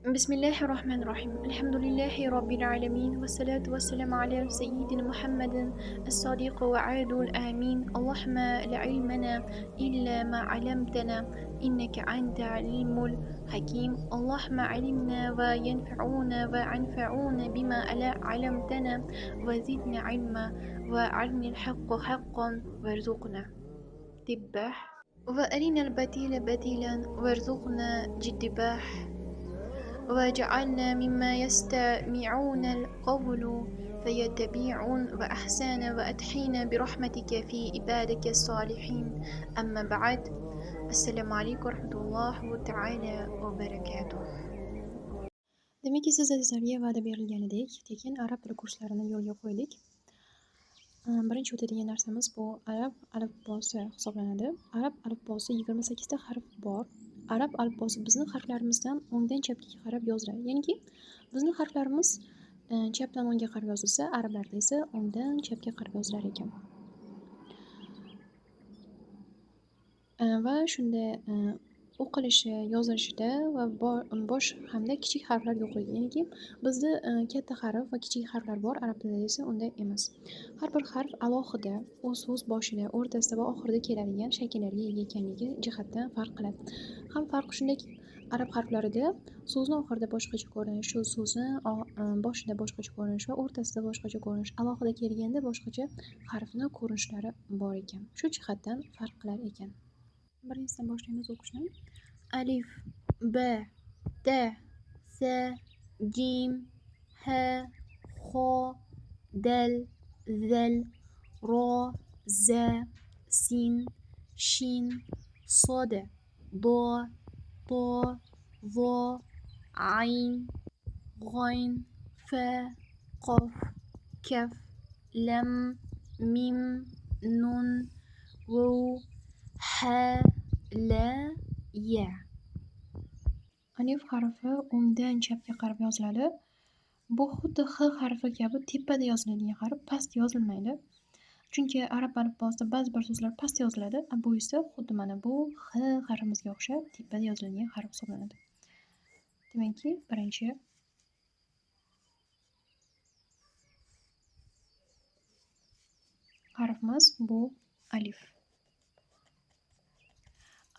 Bismillahirrahmanirrahim. Elhamdülillahi Rabbil alemin. Ve salatu ve selamu ala seyyidina Muhammedin es-sadiq ve adul amin. Allahümme la ilmena illa ma alamtana inneke ente alimul hakim. Allahümme alimna ve yenfe'una ve anfe'una bima alamtana ve zidna ilma ve arinel hakka hakkan verzuqna tibbah ve arinel batile batilen verzuqna ciddibah. وجعلنا مما يستمعون القول فيتبعون وأحسن وأدحينا برحمتك في عبادك الصالحين. أما بعد، السلام عليكم ورحمة الله تعالى وبركاته. Demakki, siz azizlarga va'da berilganidek, tekin arab tili kurslarini yo'lga qo'ydik. Birinchi o'tadigan narsamiz bu arab alifbosi hisoblanadi. Arab alifbosi 28 ta harf bor. Arab alifbosi bizni harflarimizdan o'ngdan chapga qarab yoziladi. Ya'niki bizni harflarimiz chapdan o'ngga qarab yozilsa, arablarda esa o'ngdan chapga qarab yozilar ekan. Va shunda o'qilishi, yozilishida va bosh hamda kichik harflar yo'qligi. Ya'niki bizda katta harf va kichik harflar bor, arab tilida esa unday emas. Har bir harf alohida o'z so'z boshida, o'rtasida va oxirida keladigan shakllarga ega ekanligi jihatdan farq qiladi. Ham farq shundaki, arab harflarida so'zni oxirida boshqacha ko'rinish, shu so'zni boshida boshqacha ko'rinish va o'rtasida boshqacha ko'rinish, alohida kelganda boshqacha harfni ko'rinishlari bor ekan. Shu jihatdan farq qilar ekan. Birinchisidan boshlaymiz o'qishni. Alif, B, T, S, Jim, H, Xo, Dal, Zal, Ro, Z, Sin, Shin, Sod, Do, To, Vo, Ayn, G'oyn, Fa, Qof, Kaf, Lam, Mim, Nun, Vov, H, L, Y. Alif harfi o'ngdan chapga qarab yoziladi. Bu xuddi X harfi kabi tepada yoziladigan harf, past yozilmaydi. Chunki arab alifbosida ba'zi bir so'zlar past yoziladi, bu esa xuddi mana bu X harfimizga o'xshab tepada yoziladigan harf hisoblanadi. Demakki, birinchi harfimiz bu alif.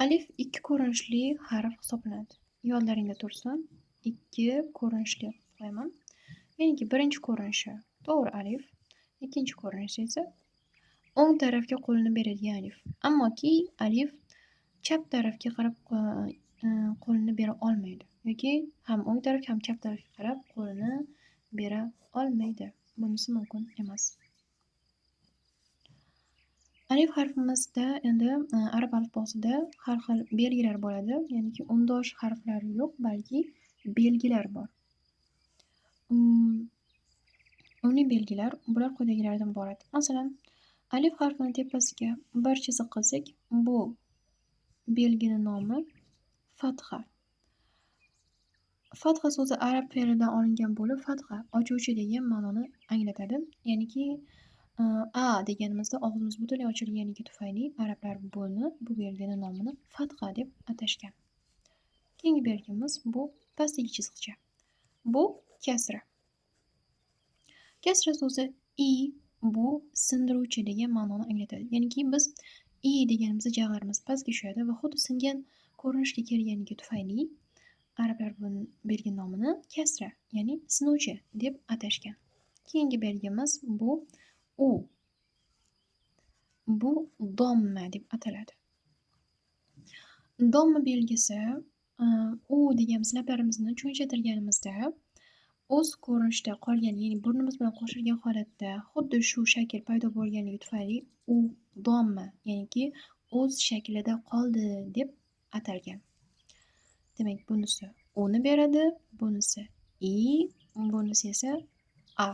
Alif ikki ko'rinishli harf hisoblanadi. Yodlaringda tursin, ikki ko'rinishli qo'yaman. Ya'niki birinchi ko'rinishi to'g'ri alif, ikkinchi ko'rinishi esa o'ng tarafga qo'lini beradigan alif. Ammoki alif chap tarafga qarab qo'lini bera olmaydi yoki ham o'ng tarafga ham chap tarafga qarab qo'lini bera olmaydi. Bunisi mumkin emas. Alif harfimizda endi arab alifbosida har xil belgilar bo'ladi. Ya'niki undosh harflar yo'q, balki belgilar bor. Unli belgilar bular quyidagilardan iborat. Masalan, alif harfini tepasiga bir chiziq qilsak, bu belgini nomi fatha. Fatha so'zi arab fe'lidan olingan bo'lib, fatha ochuvchi degan ma'noni anglatadi. Ya'niki a deganimizda og'zimiz butunlay ochilganligi tufayli arablar buni, bu belgini nomini fatha deb atashgan. Keyingi belgimiz bu pastdagi chiziqcha. Bu kasra. Kasra so'zi i, bu sindiruvchi degan ma'noni anglatadi. Ya'niki biz i deganimizda jag'larimiz pastga tushadi va xuddi singan ko'rinishga kelganligi tufayli arablar bu belgi nomini kasra, ya'ni sinuvchi deb atashgan. Keyingi belgimiz bu u. Bu domma deb ataladi. Domma belgisi u deganimiz lablarimizni cho'nchaytirganimizda o'z ko'rinishda qolgan, ya'ni burnimiz bilan qo'shilgan holatda xuddi shu shakl paydo bo'lganligi tufayli u domma, ya'niki o'z shaklida qoldi deb atalgan. Demak, bunisi uni beradi, bunisi i, bunisi esa a.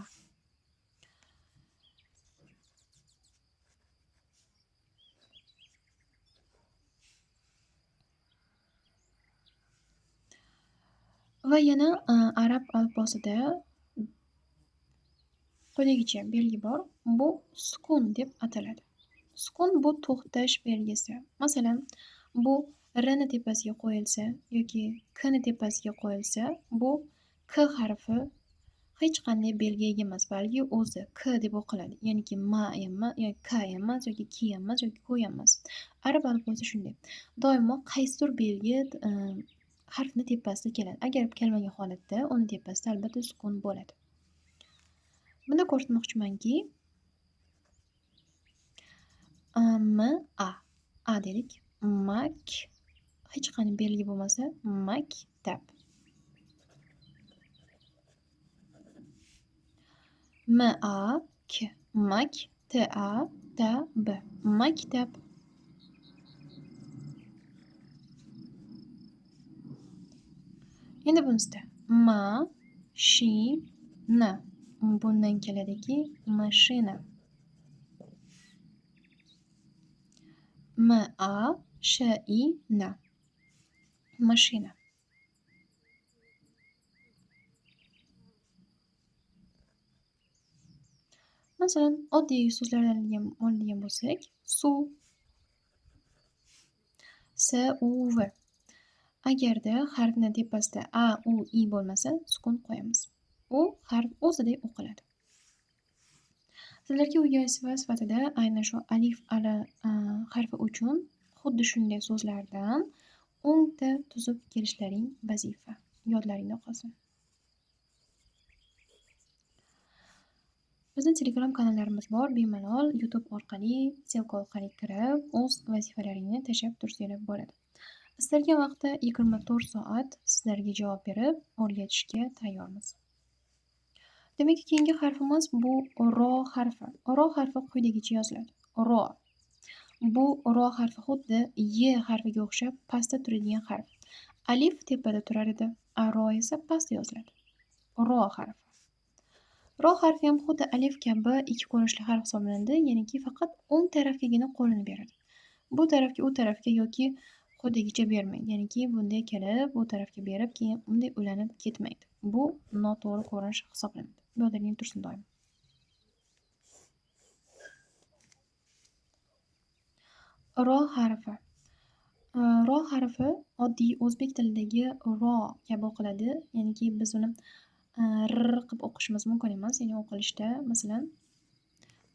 Va yana arab alifbosida quyidagicha belgi bor. Bu sukun deb ataladi. Sukun bu to'xtash belgisi. Masalan, bu R ni tepasiga qo'yilsa yoki K ni tepasiga qo'yilsa, bu K harfi hech qanday belgiga ega emas, balki o'zi K deb o'qiladi. Ya'niki M emas, yoki K emas, yoki K emas, yoki K emas. Arab alifbosi shunday. Doimo qaysidir belgi harfni tepasida keladi. Agar kelmagan holatda uni tepasida albatta sukun bo'ladi. Bunda ko'rsatmoqchimanki, M A, A dedik. Mak, hech qanday belgi bo'lmasa maktab. M A K, mak, T A T B, maktab. Endi bunisida ma, shi, na. Bundan keladiki mashina. M A Sh I N, mashina. Masalan, oddiy so'zlardan oladigan bo'lsak, suv, S U V. Agarda harfni tepasida A, U, I bo'lmasa, sukun qo'yamiz. U harf o'zidek o'qiladi. Sizlarga uyga vazifa sifatida aynan shu alif ala harfi uchun xuddi shunday so'zlardan 10 ta tuzib kelishlaring vazifa. Yodlaringda qolsin. Bizning Telegram kanallarimiz bor, bemalol YouTube orqali, ссылка orqali kirib, o'z vazifalaringni tashlab tursanglar bo'ladi. Istalgan vaqtda 24 soat sizlarga javob berib, o'rgatishga tayyormiz. Demak, keyingi harfimiz bu ro harfi. Ro harfi quyidagicha yoziladi. Ro. Bu ro harfi xuddi y harfiga o'xshab pastda turadigan harf. Alif tepada turar edi, a ro esa pastda yoziladi. Ro harfi. Ro harfi ham xuddi alif kabi ikki ko'rinishli harf hisoblanadi, ya'niki faqat o'ng tarafgagina qo'lini beradi. Bu tarafga, u tarafga yoki quyidagicha bermaydi. Ya'niki bunday kelib, bu tarafga berib, keyin bunday ulanib ketmaydi. Bu noto'g'ri ko'rinish hisoblanadi. Yodingizda tursin doim. Ro harfi. Ro harfi oddiy o'zbek tilidagi ro kabi o'qiladi. Ya'niki biz uni r qilib o'qishimiz mumkin emas. Ya'ni o'qilishda, masalan,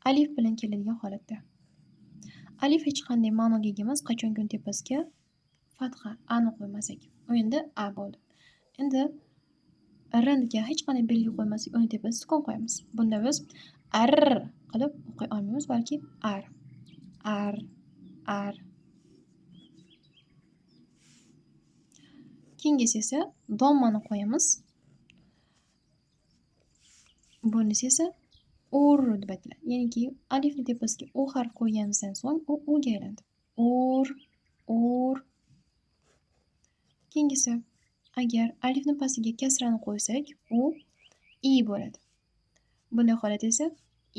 alif bilan keladigan holatda. Alif hech qanday ma'noga ega emas, qachonki uni tepasiga fatha a ni qo'ymasak. U endi a bo'ldi. Endi r ga hech qanday belgi qo'ymasak, uni tepasiga sukun qo'yamiz. Bunda biz r qilib o'qiy olmaymiz, balki ar, ar, ar. Keyingisi esa dommani qo'yamiz. Bunisi esa ur deb aytiladi. Ya'niki alifni tepasiga u harf qo'yganimizdan so'ng u u ga aylandi. Ur, ur. Keyingisi, agar alifni pastiga kasrani qo'ysak, u i bo'ladi. Bunday holat esa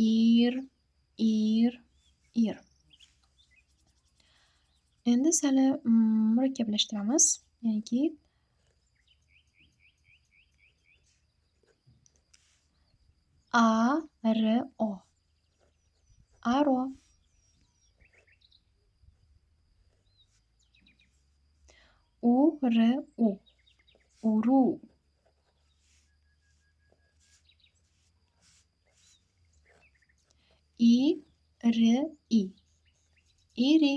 ir, ir, ir. Endi sali murakkablashtiramiz. Ya'niki a, r, o. Aro. U, r, u. Uru. I, r, i. Iri.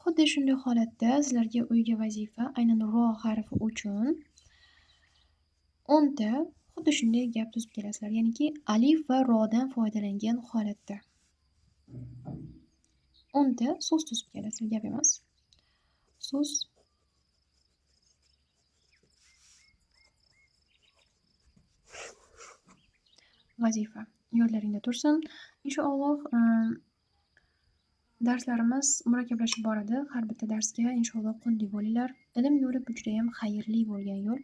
Xuddi shunday holatda sizlarga uyga vazifa aynan ro harfi uchun 10 ta xuddi shunday gap tuzib kelasizlar. Ya'niki alif va rodan foydalangan holatda. 10 ta so'z tuzib kelasizlar, gap emas. So'z. Vazifa yodlaringda tursin. Inshaalloh, darslarimiz murakkablashib boradi. Har bitta darsga inshaalloh qundi bo'linglar. Ilm yo'li bu juda ham xayrli bo'lgan yo'l.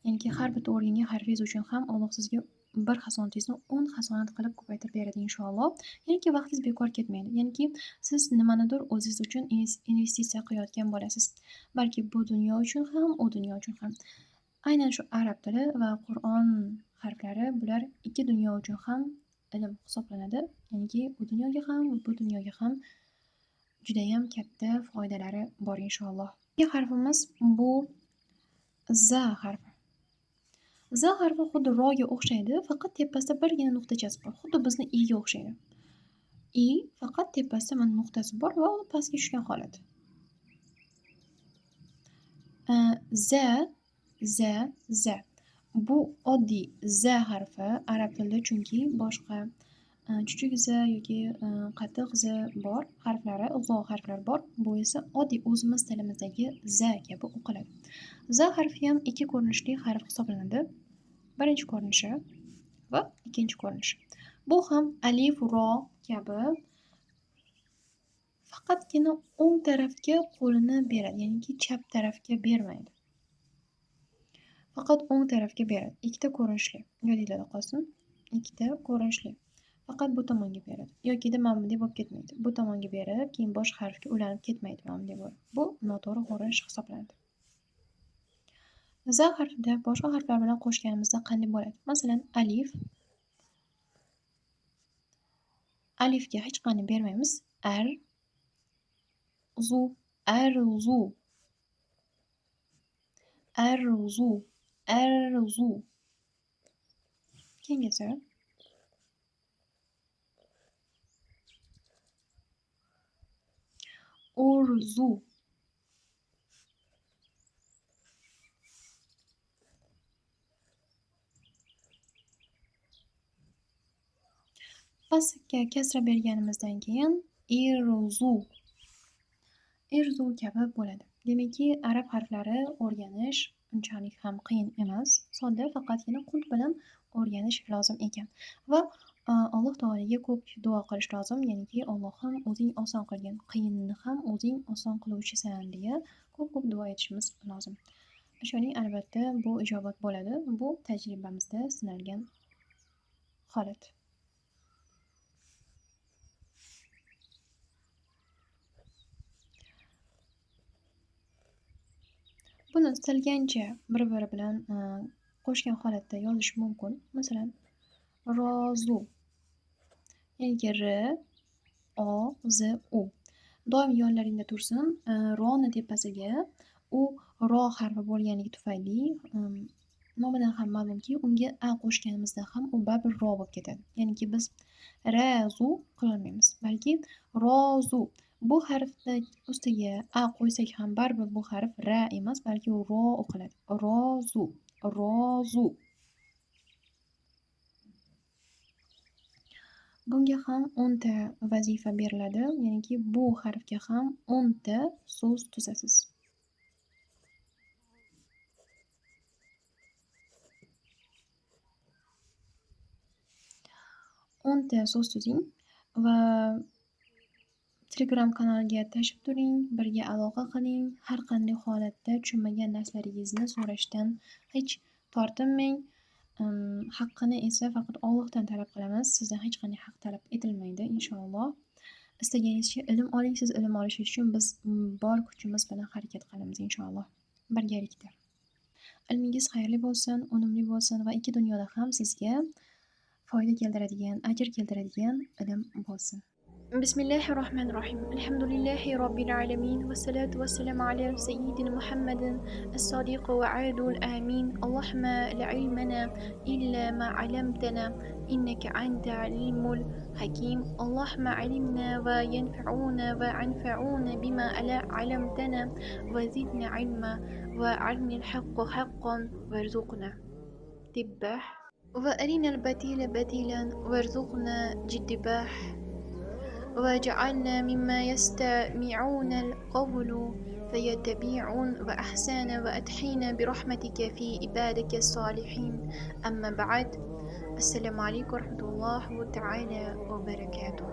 Ya'niki har bitta o'rgangan harfingiz uchun ham Alloh sizga bir hasonatingizni 10 hasonat qilib ko'paytirib beradi inshaalloh. Ya'niki vaqtingiz bekor ketmaydi. Ya'niki siz nimanidir o'zingiz uchun investitsiya qilayotgan bo'lasiz. Balki bu dunyo uchun ham, u dunyo uchun ham. Aynan shu arab tili va Qur'on harflari bular ikki dunyo uchun ham ilm hisoblanadi. Ya'niki u dunyoga ham, bu dunyoga ham Judayam katta foydalari bor inshaalloh. Ikkinchi harfimiz bu za harfi. Z harfi xuddi roga o'xshaydi, faqat tepasida birgina nuqtachasi bor. Xuddi bizni i ga o'xshaydi. I faqat tepasida mana nuqtasi bor va u pastga tushgan holat. Z, Z, Z. Bu oddiy Z harfi arab tilida, chunki boshqa chuchuk Z yoki qattiq Z bor harflari, zo harflari bor. Bu esa oddiy o'zimiz tilimizdagi Z kabi o'qiladi. Z harfi ham ikki ko'rinishli harf hisoblanadi. Birinchi ko'rinishi va ikkinchi ko'rinishi. Bu ham alif, ro kabi faqatgina o'ng tarafga qo'lini beradi, ya'niki chap tarafga bermaydi. Faqat o'ng tarafga beradi. Ikkita ko'rinishli. Yodinglarda qolsin. Ikkita ko'rinishli. Faqat bu tomonga beradi. Yokida mana bunday bo'lib ketmaydi. Bu tomonga berib, keyin boshqa harfga ulanib ketmaydi mana bunday bo'lib. Bu noto'g'ri ko'rinish hisoblanadi. Z harfida boshqa harflar bilan qo'shganimizda qanday bo'ladi? Masalan, alif. Alifga hech qanday bermaymiz. Ar, zu, arzu. Arzu, arzu. Keyingisi. Orzu. Pastga kasra berganimizdan keyin irzu. Irzu kabi bo'ladi. Demakki, arab harflari o'rganish unchalik ham qiyin emas. Sodda, faqatgina qunt bilan o'rganish lozim ekan. Va Alloh taologa ko'p duo qilish lozim, ya'niki Allohim o'zing oson qilgin, qiyinni ham o'zing oson qiluvchisan deya ko'p-ko'p duo etishimiz lozim. Ishoning, albatta bu ijobat bo'ladi. Bu tajribamizda sinalgan holat. Buni istalgancha bir-biri bilan qo'shgan holatda yozish mumkin. Masalan, rozu. Ya'niki r, o, z, u. Doim yonlaringda tursin, roni tepasiga u ro harfi bo'lganligi tufayli nomidan ham ma'lumki, unga a qo'shganimizda ham u baribir ro bo'lib ketadi. Ya'niki biz razu qila olmaymiz, balki rozu. Bu harfni ustiga a qo'ysak ham baribir bu harf ra emas, balki ro o'qiladi. Rozu, rozu. Bunga ham 10 ta vazifa beriladi, ya'niki bu harfga ham 10 ta so'z tuzasiz. 10 ta so'z tuzing va Telegram kanaliga tashib turing, birga aloqa qiling. Har qanday holatda tushunmagan narsalaringizni so'rashdan hech tortinmang. Haqqini esa faqat Allohdan talab qilamiz. Sizdan hech qanday haq talab etilmaydi inshaalloh. Istaganingizcha ilm oling. Siz ilm olishingiz uchun biz bor kuchimiz bilan harakat qilamiz inshaalloh. Birgalikda. Ilmingiz xayrli bo'lsin, unumli bo'lsin va ikki dunyoda ham sizga foyda keltiradigan, ajr keltiradigan ilm bo'lsin. Bismillahirrohmanirrohim. Alhamdulillahi robbil alamin va salatu vassalamu ala sayyidina Muhammadin as-sodiq va adul amin. Allohumma la ilmana illa ma 'allamtana innaka anta alimul hakim. Allohumma alimna va yanfa'una va anfa'una bima 'allamtana va zidna ilma va arinal haqqa haqqan warzuqna tibbah va arinal batila batilan warzuqna jittibah. وجعلنا مما يستمعون القول فيتبعون وأحسن وأدحينا برحمتك في عبادك الصالحين. أما بعد، السلام عليكم ورحمة الله تعالى وبركاته.